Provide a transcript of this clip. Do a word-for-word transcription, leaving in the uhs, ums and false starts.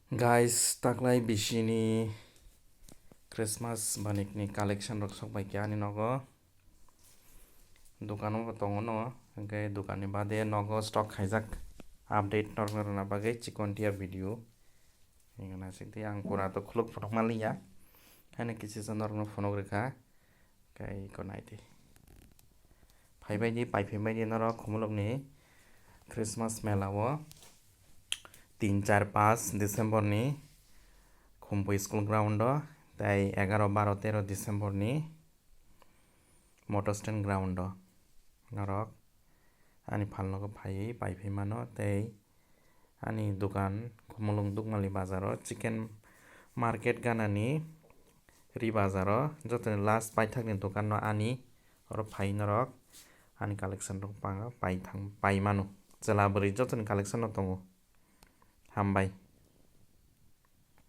Guys, taklai bisini Christmas banikni collection rok sok bai khe ani nogo. Dukano bo tongo no, hwnkhe dukanni bade nogo stock khaijak update norokno rwna bagwi chikon tiya video. Hwnkhe naisik di ang pura to khuluk phunuk manliya. Haino kisa norokno phunuk rwkha. Khe iko naidi. Phaibai di, paiphi bai di norok Khumulukni Christmas mela o tin, char, panch December ni Khumpui school ground o, tei egaro, baro, tero December ni motor stand ground o norok ani phalnogo phaiwi paiphai mano tei ani dukan Khumulwng Dukmali bazaro chicken market ganani ri bazaro jotoni last paithakni dukanno ani oro phai norok ani collection rok panga pai thang pai mano chwla bwrwi jotoni collection no tongo. Hambai.